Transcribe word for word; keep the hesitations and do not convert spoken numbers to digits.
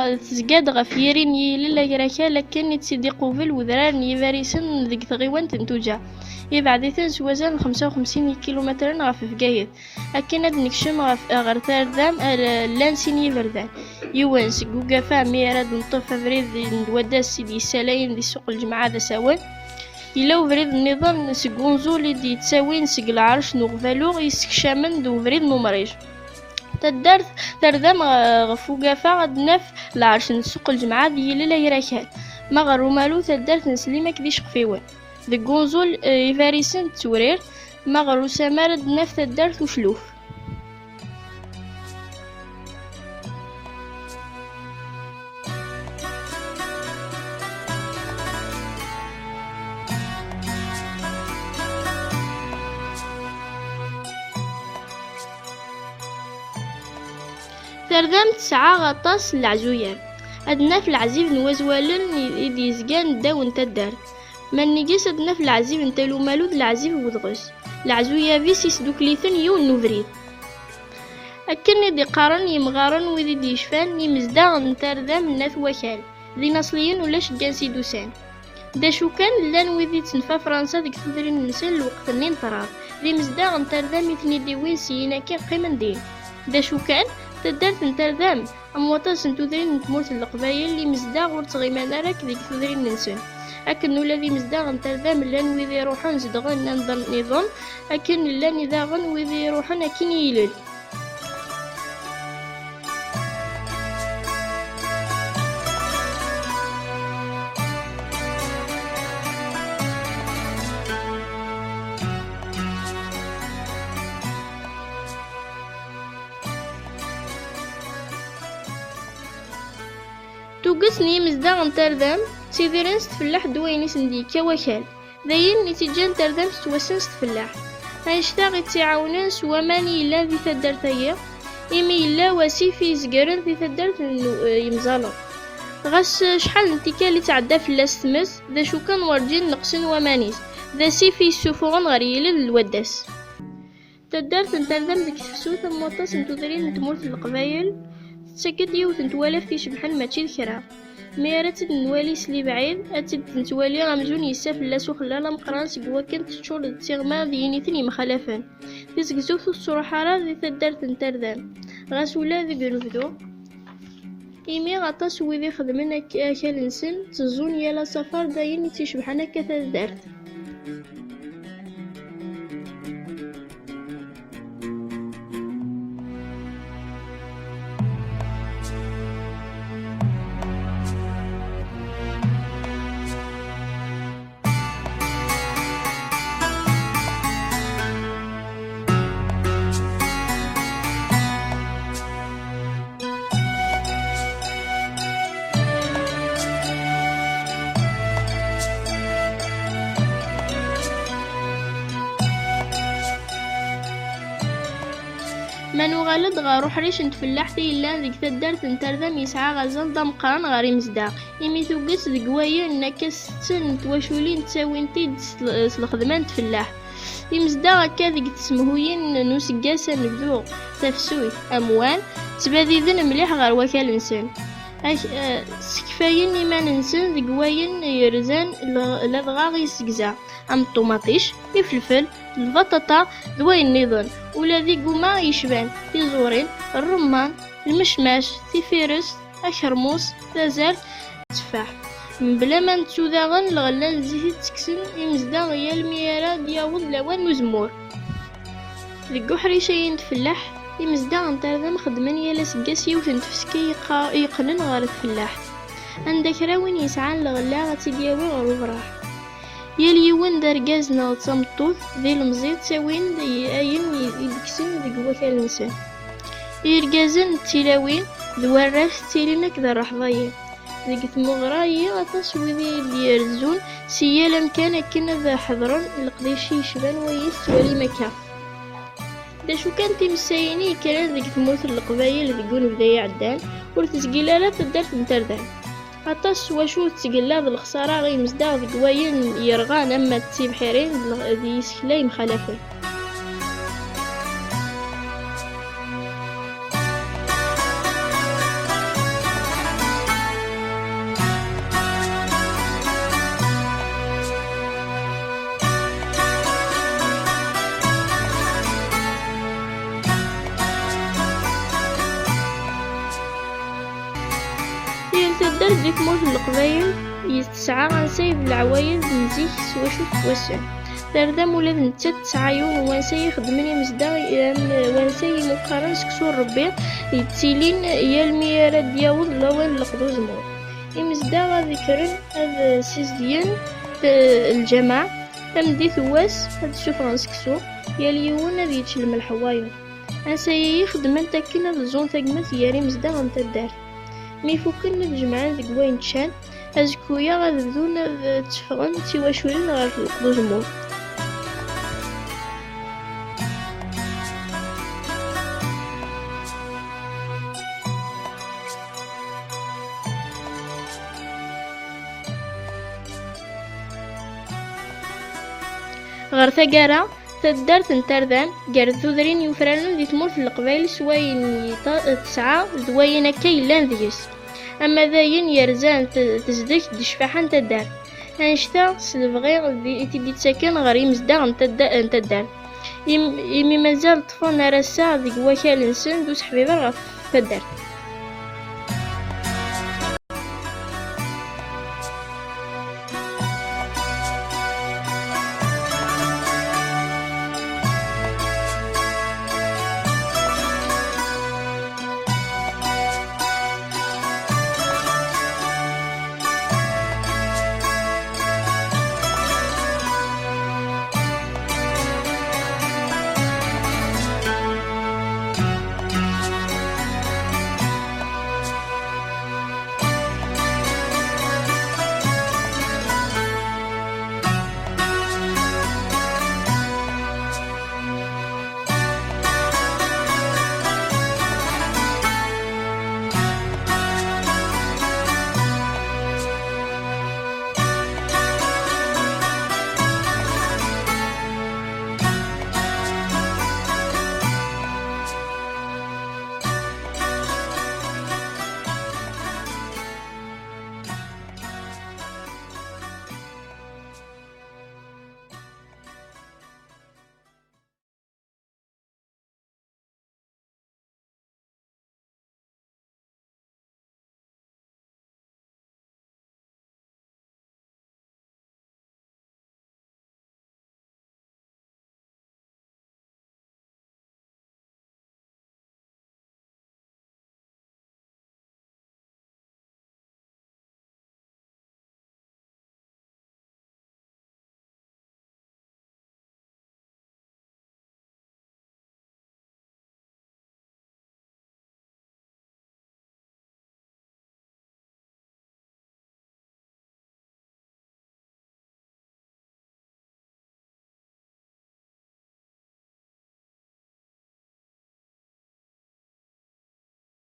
Tezga-d ɣef yiri n yilel agrakal akken i tt-id-iqubel wedrar n Yibarisen deg tɣiwant n Tuǧa. Yebɛed-iten s wazal n xemsa u xemsin ikilumetren ɣef Bgayet. Akken ad nekcem ɣef, ɣer Tardam, ar, llan sin yiberdan. Yiwen seg ugafa mi ara d-neṭṭef abrid n Dwaddas i d-yessalayen di ssuq n Lǧemɛa d asawen. Yella ubrid nniḍen seg unẓul i d-yettawin seg lɛerc n uɣbalu yessekcamen d ubrid n umrij. Taddart Tardam, ɣ-, ɣef ugafa ad naf lɛerc n ssuq n Lǧemɛa d yilel agrakal. Ma ɣer umalu taddart n Slimak d Iceqfiwen. Deg unẓul, eh, Ibarisen d Tewrirt, ma ɣer usamar ad naf taddart Ucluf. Tardam tesɛa aṭas n leɛzuyab. Ad naf leɛzib n Wazwalen i, i d-yezgan ddaw n taddart. Ma nnig-s ad naf leɛzib n Talumalu d leɛzib n Wedɣes. Leɛzuyab-is isdukkel-iten yiwen n ubrid. Akken i d-iqqaren yimɣaren wid i d-yecfan, imezdaɣ n Tardam n At Wakal, d inaṣliyen ulac deg ansi d-usan. D acu kan, llan wid i d-tenfa Fransa deg tudrin-nsen lweqt-nni n ṭṭrad. D imezdaɣ n Tardam i ten-id-iwin syin akkin qqimen din. D acu kan, taddart n Tardam, am waṭas n tudrin n tmurt n Leqbayel, imezdaɣ ur ttɣiman ara akk deg tudrin-nsen. Akken ula d imezdaɣ n Tardam llan wid iruḥen zedɣen anda nniḍen, akken llan daɣen wid iruḥen akkin i yilel. Tuget n yimezdaɣ n Tardam ttidiren s tfellaḥt d wayen i sen-d-yekka wakal. D ayen i tt-iǧǧan Tardam tettwassen s tfellaḥt. Annect-a i tt-iɛawnen s waman i yellan di taddart-agi, imi yella wasif i izegren di taddart n, eh, yemẓallaḍ. Ɣas, eh, acḥal n tikkal i tɛedda fell-as tmes, d acu kan werǧin neqsen waman-is. D asif i yessufuɣen ɣer yilel n Lwaddas. Taddart n Tardam deg tefsut am waṭas n tudrin n tmurt n Leqbayel, tettak-d yiwet n twalaft icebḥen mačči d kra. Mi ara tt-id-nwali s lebɛid, ad tt-id-nettwali amzun yessa fell-as uxellal ameqqran seg wakken teččur d tiɣma d yiniten yemxalafen. Tizegzewt ur tettruḥ ara di taddart n Tardam, ɣas ula deg unebdu. Imi aṭas n wid ixedmen ak-, akal-nsen, tteẓẓun yal asafar d ayen i tt-icebḥen akka taddart. Ma nuɣal-d ɣer uḥric n tfellaḥt i yellan deg taddart n Tardam, yesɛa azal d ameqqran ɣer imezdaɣ, imi tuget deg wayen akka setten n twaculin ttawint-id s l-, s lxedma n tfellaḥt. Imezdaɣ akka deg tsemhuyin n useggas anebdu, tafsut, amwan, ttbadiden mliḥ ɣer wakal-nsen. Ak-, eh, ssekfayen iman-nsen deg wayen yerzan l-, ladɣa i segza, am ṭumaṭic, ifelfel, lbaṭaṭa d wayen nniḍen, ula d igumma yecban tiẓurin, ṛṛemman, lmecmac, tifirest, akermus, tazart, tteffaḥ. Mebla ma nettu daɣen lɣella n zzit i ttekksen imezdaɣ yal mi ara d-yaweḍ lawan n uzemmur. Deg uḥric-ayi n tfellaḥt, imezdaɣ n Tardam xeddmen yal aseggas yiwet n tfeska yeqqa-, yeqqnen ɣer tfellaḥt, anda kra win yesɛan lɣella ad tt-id-yawi ɣer ubraḥ. Yal yiwen d argaz neɣ d tameṭṭut, d ilemẓi ttawin-d ayen i d-kksen deg wakal-nsen. Irgazen d tilawin d warrac ttilin akked rreḥba-yi. Deg tmeɣra-yi aṭas wid i d-irezzun si yal amkan akken ad ḥeḍren leqdic i yecban wayi tettwalim akka. D acu kan, timessayin i yekkren deg tmurt n Leqbayel deg unebda iɛeddan, ur tezgil ara taddart n Tardam. Aṭas s wacu tettgella d lexsara i yimezdaɣ deg wayen yerɣan ama d tibḥirin d l-, d yisekla yemxalafen. Leqbayel tesɛa ansay d leɛwayed n zik s wacu tettwassen. Tardam ula d nettat tesɛa yiwen n wansay i xeddmen imezdaɣ, am wansay imuqaren seksu n Rebbi, yettilin yal mi ara d-yaweḍ lawan n leqḍ uzemmur. Imezdaɣ ad kkren ad ssizedgen, eh, lǧameɛ, tameddit n wass ad d-ssufɣen seksu, yal yiwen ad yečč lmelḥ n wayeḍ. Ansa-yi xeddment akken ad ẓẓun tagmat gar imezdaɣ n taddart. Mi fukken ad jemɛen deg wayen ččan, azekku-ya ad bdun ad tteffɣen d tiwaculin ɣer leqḍ uzemmur. Ɣer taggara, taddart n Tardam gar tudrin yufranen di tmurt n Leqbayel s wayen yeta-, tesɛa d wayen akka yellan deg-s. Ama d ayen yerzan t-, tezdeg d ccfaḥa n taddart. Annect-a s lebɣi di-, i t-id-ittaken ɣer yimezdaɣ n tadda-, n taddart. Im-, imi mazal ṭṭfen ar ass-a deg wakal-nsen d useḥbiber ɣef taddart.